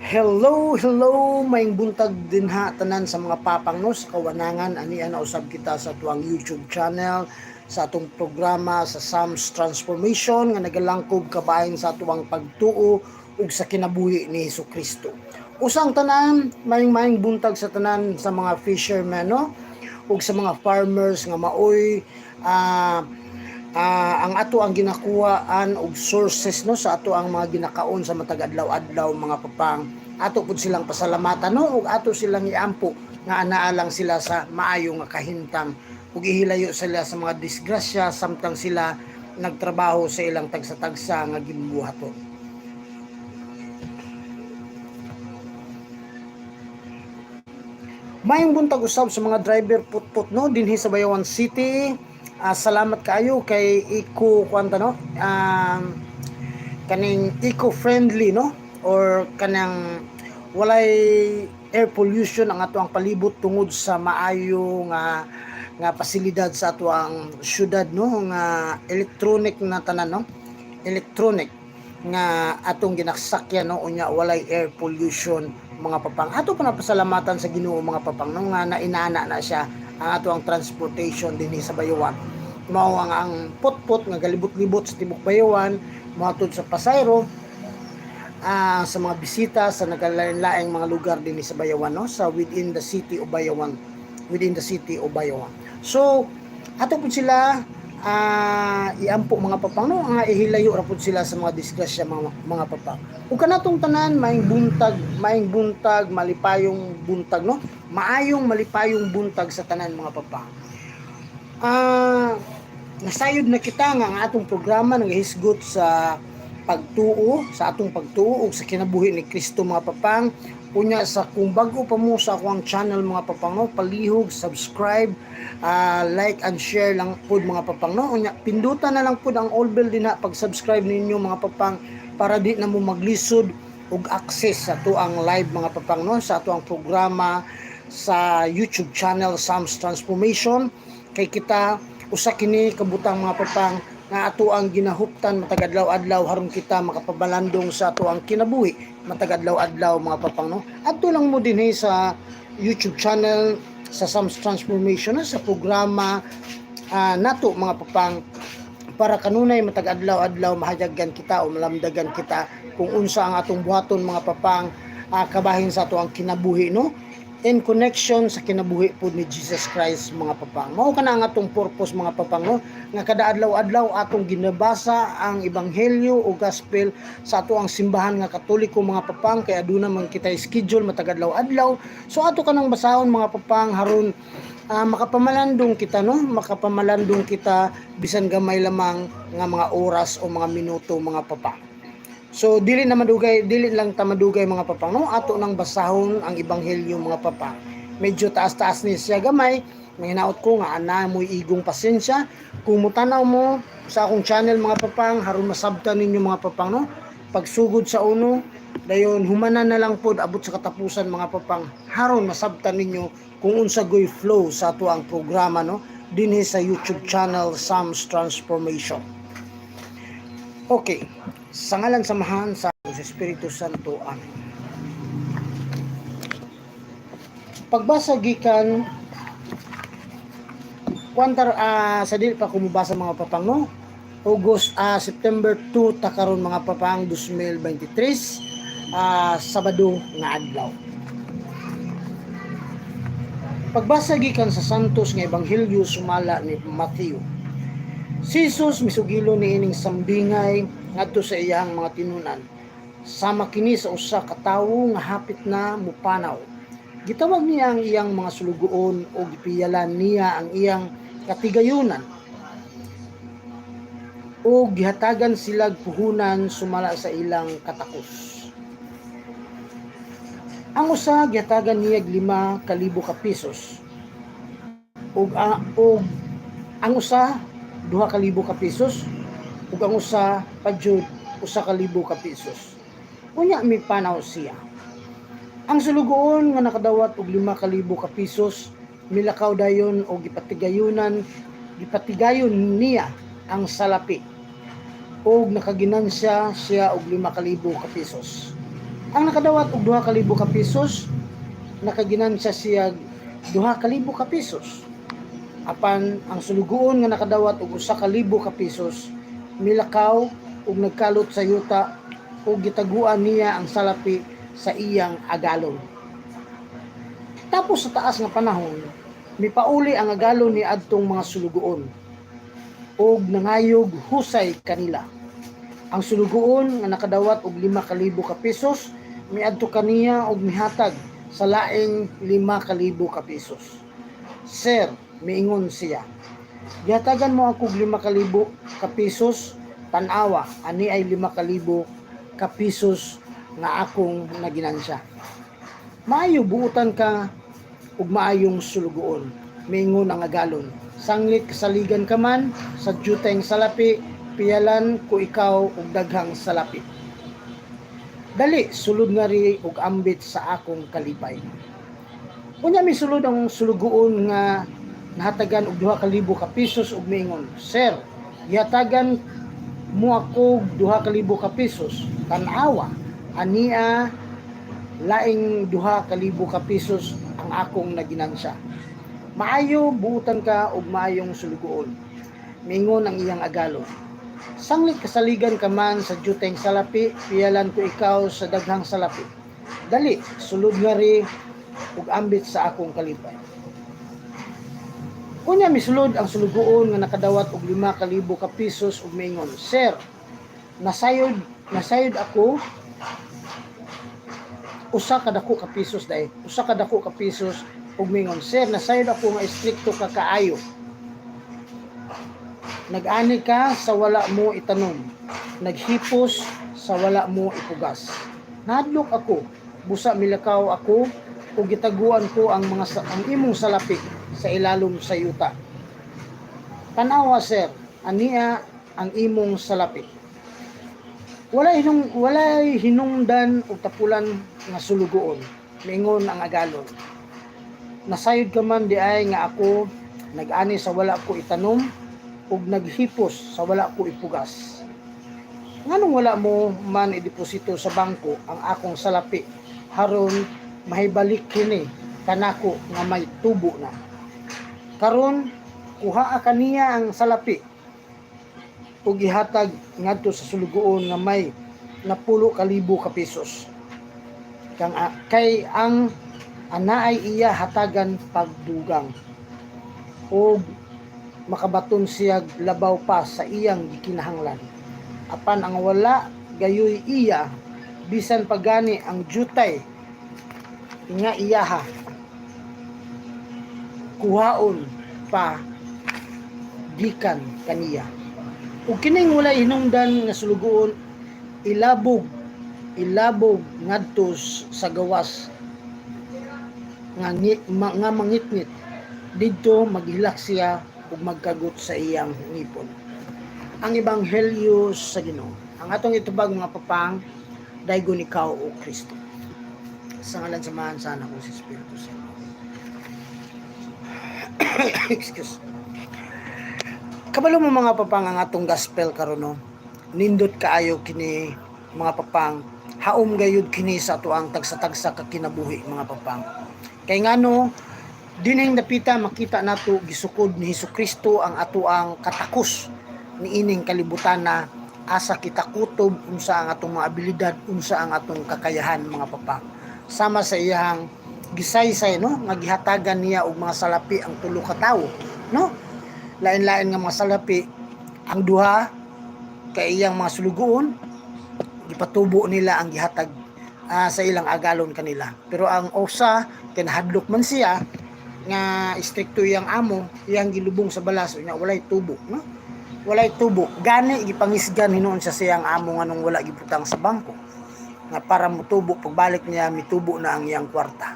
Hello, hello, maayong buntag dinha tanan sa mga papang, no, sa kawanangan. Ania na usab kita sa atuang YouTube channel sa atong programa sa Sam's Transformation nga nagalangkob kabahin sa atuang pagtuo ug sa kinabuhi ni Hesus Kristo. Usang tanan, maayong maayong buntag sa tanan sa mga fishermen, no, ug sa mga farmers nga maoy ang ato ang ginakuhaan og sources, no, sa ato ang mga ginakaon sa matag adlaw-adlaw, mga papang. Ato pud silang pasalamatan, no, ug ato silang iampo nga anaa lang sila sa maayo nga kahimtang ug ihilayo sila sa mga disgrasya samtang sila nagtrabaho sa ilang tagsa-tagsa nga gibuhaton. Maayong buntag usab sa mga driver putput, no, dinhi sa Bayawan City. Salamat kaayo kay eco kwanta, no, kaning eco-friendly, no, or kanang walay air pollution ang ato ang palibot tungod sa maayo nga nga pasilidad sa ato ang syudad, no, nga electronic na tanan, no, electronic nga atong ginasakyan, no. Unya walay air pollution, mga papang. Ato pa napasalamatan sa Ginoo, mga papang, no, nga nainana na siya ang ato ang transportation dinhi sa Bayawan. Mao ang putput nga galibot-libot sa tibok Bayawan mohatod sa Pasayro, sa mga bisita sa nagkalain-laing mga lugar dinhi sa Bayawan, no, sa within the city of Bayawan, within the city of Bayawan. So ato pud sila iampo, mga papang, no, nga ihilayo ra pud sila sa mga disgrasya, mga papang. Ug kanatong tanan, maayong buntag, maayong buntag, malipayong buntag, no, maayong malipayong buntag sa tanan, mga papang. Nasayod na kita nga ang atong programa nagahisgot sa pagtuo, sa atong pagtuo ug sa kinabuhi ni Kristo, mga papang. Unya sa kung bago pa mo sa akong channel, mga papang, no, palihog subscribe, like and share lang pud, mga papang, no. Unya pindutan na lang pud ang all bell dinha pag subscribe ninyo, mga papang, para di na mo maglisod og access sa atuang live, mga papang, no, sa atuang programa sa YouTube channel Sam's Transformation, kay kita usa kini kabutang, mga papang, nga ato ang ginahuptan matag adlaw-adlaw haron kita makapabalandong sa ato ang kinabuhi matag adlaw-adlaw, mga papang, no. Adto lang mo dinhi sa YouTube channel sa Sam's Transformation, no, sa programa nato, mga papang, para kanunay matag adlaw-adlaw mahayagan kita o malamdagan kita kung unsa ang atong buhaton, mga papang, kabahin sa ato ang kinabuhi, no, in connection sa kinabuhi po ni Jesus Christ, mga papang. Mao kana ang atong purpose, mga papang, no, nga kada adlaw-adlaw atong ginabasa ang ebanghelyo o gospel sa ato ang simbahan nga Katoliko, mga papang, kay aduna man kita schedule matag adlaw-adlaw. So ato kanang basahon, mga papang, haron makapamalandong kita, no, makapamalandong kita bisan gamay lamang nga mga oras o mga minuto, mga papang. So dili na madugay, dili lang ta madugay, mga papang, no, ato nang basahon ang ebanghelyo, mga papang. Medyo taas-taas ni siya gamay, mahinaot ko nga ana mo'y igong pasensya. Kung mutanaw mo sa akong channel, mga papang, haron masabtan ninyo, mga papang, no. Pagsugod sa uno, dayon humanan na lang pod abot sa katapusan, mga papang, haron masabtan ninyo kung unsa goy flow sa ato ang programa, no, dinhi sa YouTube channel Sam's Transformation. Okay. Sa ngalan sa Amahan, sa Espiritu Santo. Amen. Pagbasa gikan kwantar, sa dili pa kumubasa, mga papang, no. August, September 2 ta karon, mga papang, 2023, Sabado nga adlaw. Pagbasa gikan sa Santos nga Ebanghelyo sumala ni Mateo. Si Jesus misugilo niining sambingay ngadto sa iyang mga tinunan. Sama kini sa usa ka tawo nga hapit na mupanaw. Gitawag niya ang iyang mga sulugoon o gipiyalan niya ang iyang katigayunan o gihatagan sila puhunan sumala sa ilang katakos. Ang usa gihatagan niya 5,000 ka pesos ug ang usa 2,000 ka pesos ug ang usa pa jud 1,000 ka pesos. Unya mipanaw siya. Ang sulugoon nga nakadawat og 5,000 ka pesos milakaw dayon og gipatigayon niya ang salapi ug nakaginansya siya og 5,000 ka pesos. Ang nakadawat og 2,000 ka pesos, nakaginansya siya 2,000 ka pesos. Apan ang sulugoon nga nakadawat og 1,000 ka pesos, milakaw ug nagkalot sa yuta ug gitaguan niya ang salapi sa iyang agalon. Tapos sa taas nga panahon, mipauli ang agalon ni adtong mga sulugoon ug nangayog husay kanila. Ang sulugoon nga nakadawat og 5,000 ka pesos miadto kaniya og mihatag sa laing 5,000 ka pesos. "Sir," miingon siya, "gihatagan mo ako og 5,000 ka pesos, tan-awa, ani ay 5,000 ka pesos nga akong naginansya." "Maayo, buutan ka ug maayong sulugoon," miingon ang agalon. "Sanglit kasaligan ka man sa dyuteng salapi, piyalan ko ikaw og daghang salapi. Dali, sulod ngari ug ambit sa akong kalipay." Unya misulod ang sulugoon nga nahatagan og 2,000 ka pesos ug miingon, "Sir, gihatagan mo ako og 2,000 ka pesos. Tan-awa, ania laing 2,000 ka pesos ang akong naginansya." "Maayo, buutan ka og maayong sulugoon," miingon ang iyang agalon. "Sanglit kasaligan ka man sa dyuteng salapi, piyalan ko ikaw sa daghang salapi. Dali, sulod ngari ug ambit sa akong kalipay." Unya misulod ang sulugoon nga nakadawat og 5,000 ka pesos ug miingon, "Sir, nasayod ako usa ka dako ka pesos dai, usa ka dako ka pesos," ug miingon, "Sir, nasayod ako nga istrikto ka kaayo. Nag-ani ka sa wala mo itanom, naghipos sa wala mo ipugas. Nahadlok ako, busa milakaw ako ug gitaguan ko ang imong salapi sa ilalom sa yuta. Tanawa, sir, ania ang imong salapi." Walay hinungdan ug tapulan nga sulugoon," miingon ang agalon. "Nasayod ka man di ay nga ako nag-ani sa wala ko itanom ug naghipos sa wala ko ipugas. Nganong wala mo man ideposito sa bangko ang akong salapi haron mahibalik kini kanako nga may tubo na? Karon kuhaa kaniya ang salapi ug ihatag ngadto sa sulugoon nga may 10,000 ka pesos. Kay ang anaay iya, hatagan pagdugang ug makabaton siya labaw pa sa iyang gikinahanglan. Apan ang wala gayoy iya, bisan pagani ang jutay nga iyaha kuhaon pa gikan kaniya. Ug kining walay hinungdan nga sulugoon, ilabog ilabog ngadto sa gawas nga mangitngit. Didto maghilak siya ug magkagot sa iyang ngipon." Ang ebanghelyo sa Ginoo. Ang atong itubag, mga papang, daygon ikaw, o Kristo. Sa ngalan sa Amahan, sa Anak ug sa Espiritu Santo. Excuse. Kabalo mo, mga papang, ang atong gospel karon, no. Nindot kaayo kini, mga papang. Haom gayud kini sa atoang tagsa-tagsa ka kinabuhi, mga papang. Kay ngano, dinhing dapita makita nato gisukod ni Hesus Kristo ang atoang katakos niining kalibutan na asa kita kutob, unsa ang atong mga abilidad, unsa ang atong kakayahan, mga papang. Sama sa iyang gisaysay, no, nga gihatagan niya og mga salapi ang tulo ka tawo, no? Lain-lain nga mga salapi. Ang duha kay iyang mga sulugoon, gipatubo nila ang gihatag sa ilang agalon kanila. Pero ang usa, kinahadlok man siya nga istrikto iyang amo, iyang gilubong sa balas, nya walay tubo, no? Walay tubo. Gani gipangisgan hinuon sa siyang amo nganong wala gibutang sa bangko nga para motubo, pagbalik niya mitubo na ang iyang kwarta.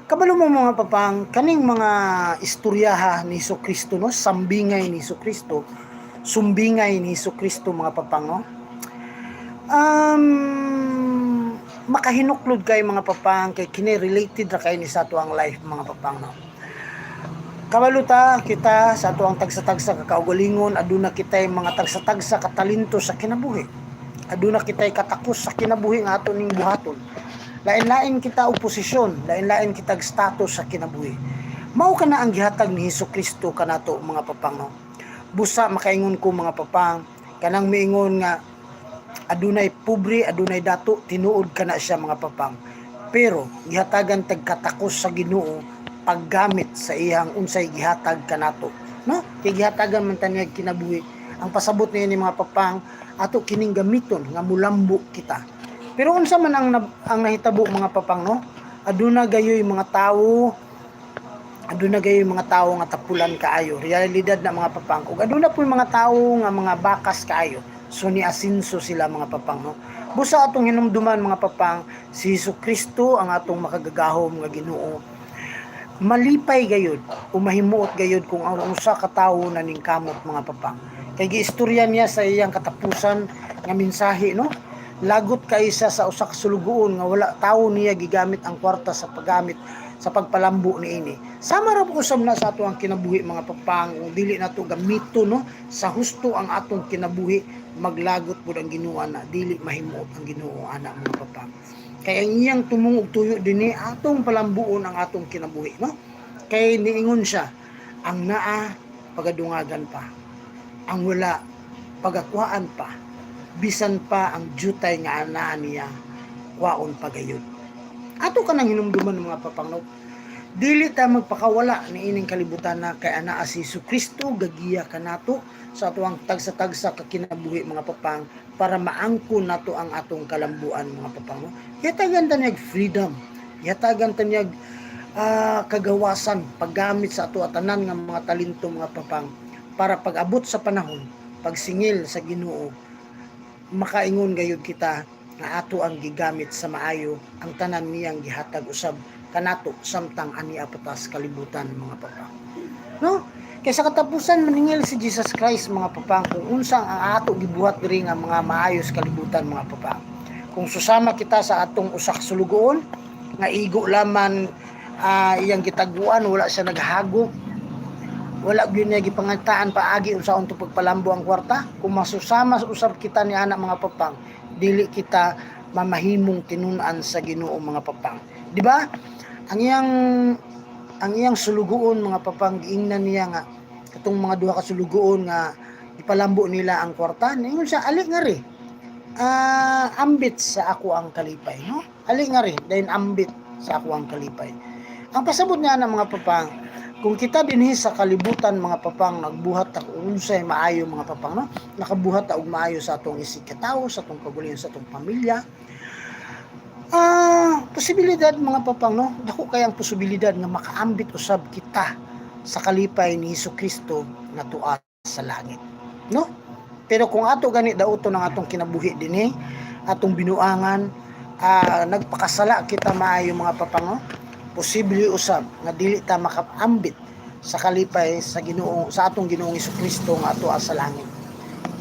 Kabalo mo, mga papang, kaning mga istoryaha ni Hesus Kristo, no, sambingay ni Hesus Kristo, sumbingay ni Hesus Kristo, mga papang, no. Makahinuklod kay, mga papang, kay kini related ra kay ni sa atoang life, mga papang, no. Kabalo ta kita sa atoang tagsa-tagsa kakaugalingon, aduna kitay mga tagsa-tagsa ka talento sa kinabuhi. Aduna kitay katakos sa kinabuhi nga ato ning buhaton. Lain-lain kita og posisyon, lain-lain kitag status sa kinabuhi. Mao kana ang gihatag ni Hesus Kristo kanato, mga papang, no? Busa makaingon ko, mga papang, kanang miingon nga adunay pobre, adunay dato, tinuod kana siya, mga papang. Pero gihatagan tag katakos sa Ginoo paggamit sa iyang unsay gihatag kanato. No? Kay gihatagan man ta niya kinabuhi. Ang pasabot niya ni, mga papang, ato kining gamiton nga mulambo kita. Pero unsa man ang nahitabo, mga papang, no? Aduna gayoy mga tawo nga tapulan kaayo. Realidad na, mga papang. Ug aduna poy mga tawo nga mga bakas kaayo. So ni asinso sila, mga papang, no? Busa atong hinumduman, mga papang, si Hesus Kristo ang atong makagagahom nga Ginoo. Malipay gayud o mahimuot gayud kung ang usa ka tawo na ningkamot, mga papang. Kay giistorya niya sa iyang katapusan nga mensahe, no? Lagot kaysa sa usa ka sulugoon nga wala tawo niya gigamit ang kwarta sa paggamit sa pagpalambo niini. Sama ra po usab na sa ato ang kinabuhi, mga papang, kung dili nato gamito, no, sa husto ang atong kinabuhi, maglagot pud ang Ginoo na, dili mahimuot ang Ginoo ana, mga papang. Kay ang iyang tumong og tuyo dinhi, atong palambuon ang atong kinabuhi, no? Kay niingon siya, ang naa pagadungagan pa, ang wala pagakuhaan pa, bisan pa ang jutay nga anaa niya kwaon pa gayud. Ato ka nang hinumduman, mga papang, no? Dili ta magpakawala ni ining kalibutan na kay anaa si Hesus Kristo gagiya kanato sa atuang tagsa-tagsa ka kinabuhi, mga papang, para maangkon nato ang atong kalambuan, mga papang, no? Yatagan ta niyag freedom. Yatagan ta niyag kagawasan paggamit sa ato tanan nga mga talento, mga papang, para pag-abot sa panahon pagsingil sa Ginoo, makaingon gayud kita nga ato ang gigamit sa maayo ang tanan niyang gihatag usab kanato samtang ani apatas kalibutan, mga papang, no? Kay sa katapusan maningil si Jesus Christ, mga papang, kung unsa ang ato gibuhat diri nga mga maayos kalibutan, mga papang. Kung susama kita sa atong usak sulugoon nga igo laman iyang gitaguan, wala siya naghagop, wala gyud niya gipangantaan paagi unsaon to pagpalambo ang kwarta, kung masusama usab kita ni ana, mga papang, dili kita mamahimong tinun-an sa Ginoo, mga papang, di ba? Ang iyang sulugoon, mga papang, giingnan niya nga katong mga duha ka sulugoon nga ipalambo nila ang kwarta, ningon siya, "Ali ngari, ambit sa ako ang kalipay," no? "Ali ngari, dayon ambit sa ako ang kalipay." Ang pasabot niya ng, mga papang, kung kita dinhi sa kalibutan, mga papang, nagbuhat ta kung unsay maayo, mga papang, no, nakabuhat ta og maayo sa atong isig katawo, sa atong kaugalingon, sa atong pamilya, posibilidad, mga papang, no, dako kayang posibilidad nga makaambit usab kita sa kalipay ni Hesus Kristo nga tuwa sa langit, no? Pero kung ato gani dauton ang atong kinabuhi dinhi, atong binuangan, nagpakasala kita maayo, mga papang, no, posible usab nga dili ta makaambit sa kalipay sa Ginoo, sa atong Ginoong Kristo nga ato sa langit.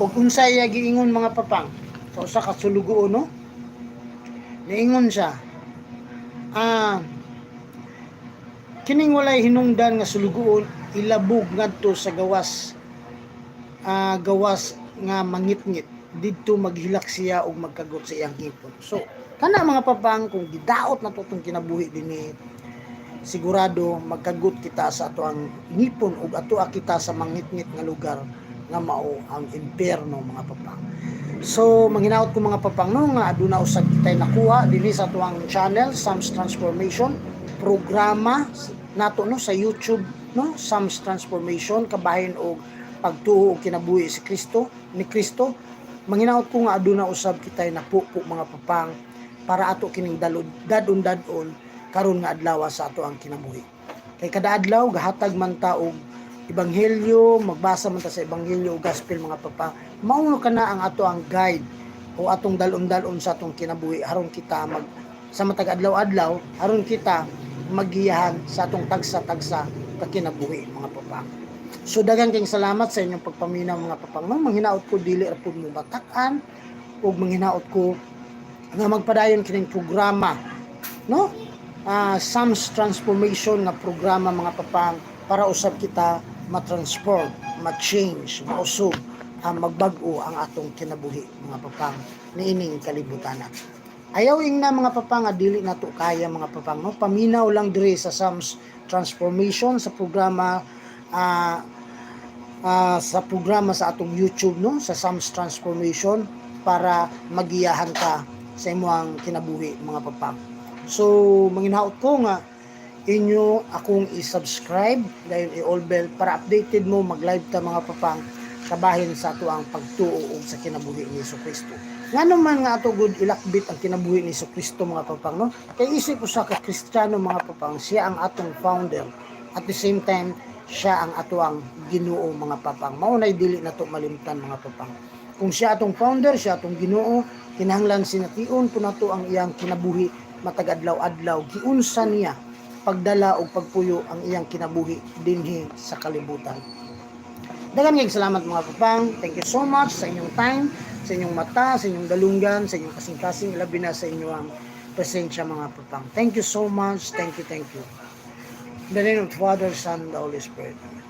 Ug unsay iya giingon, mga papang, sa usa ka sulugoon, no? Niingon siya, "Kining walay hinungdan nga sulugoon ilabog ngadto sa gawas, gawas nga mangitngit, didto maghilak siya og magkagot sa iyang ngipon." So kana, mga papang, kung gidaot na to itong kinabuhi dinhi, sigurado magkagot kita sa ato ang ngipon ug ato kita sa mangitngit nga lugar nga mao ang impyerno, mga papang. So manghinaot ko, mga papang, no, nga aduna usab kitay nakuha dinhi sa atuang channel, Sam's Transformation, programa nato, no, sa YouTube, no, Sam's Transformation, kabahin og pagtuo og kinabuhi si Kristo ni Kristo. Manghinaot ko nga aduna usab kitay napupo, mga papang, para ato kining dalod dadon-dadon karon nga adlaw sa ato ang kinabuhi. Kay kada adlaw gahatag man ta og ebanghelyo, magbasa man ta sa ebanghelyo o gospel, mga papang. Mao kana ang ato ang guide o atong dalon-dalon sa atong kinabuhi aron kita mag sa matag adlaw-adlaw, aron kita magiyahan sa atong tagsa-tagsa ka kinabuhi, mga papang. So daghan kayong salamat sa inyong pagpaminaw, mga papang. No, manghinaot ko dili ra pud mo batak-an ug manghinaot ko nga magpadayon kining programa, no, Sam's Transformation nga programa, mga papang, para usab kita ma-transform, ma-change, mausog magbag-o ang atong kinabuhi, mga papang, niining kalibutan. Ayaw ingna, mga papang, nga dili nato kaya, mga papang, no? Paminaw lang diri sa Sam's Transformation sa programa sa atong YouTube, no, sa Sam's Transformation, para magiyahan ka sa imong kinabuhi, mga papang. So manginhaot ko nga inyo akong i-subscribe dahil i-all bell para updated mo mag-live ta, mga papang, kabahin sa ato ang pagtuo og sa kinabuhi ni Kristo. Ngano man nga ato gud ilakbit ang kinabuhi ni Kristo, mga papang, no? Kay isip usa ka Kristiyano, mga papang, siya ang atong founder. At the same time, siya ang ato ang Ginoo, mga papang. Mao nay dili nato malimtan, mga papang. Kung siya atong founder, siya atong Ginoo, kinahanglan sination po nato ang iyang kinabuhi matag adlaw-adlaw. Giunsa niya pagdala og pagpuyo ang iyang kinabuhi dinhi sa kalibutan. Daghang kayong salamat, mga papang. Thank you so much sa inyong time, sa inyong mata, sa inyong dalunggan, sa inyong kasing-kasing, labi na sa inyong presensya, mga papang. Thank you so much. Thank you, thank you. In the name of the Father, Son, and the Holy Spirit. Amen.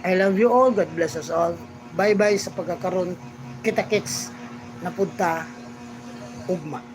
I love you all. God bless us all. Bye-bye sa pagkakaroon. Kita-kits na punta ugma.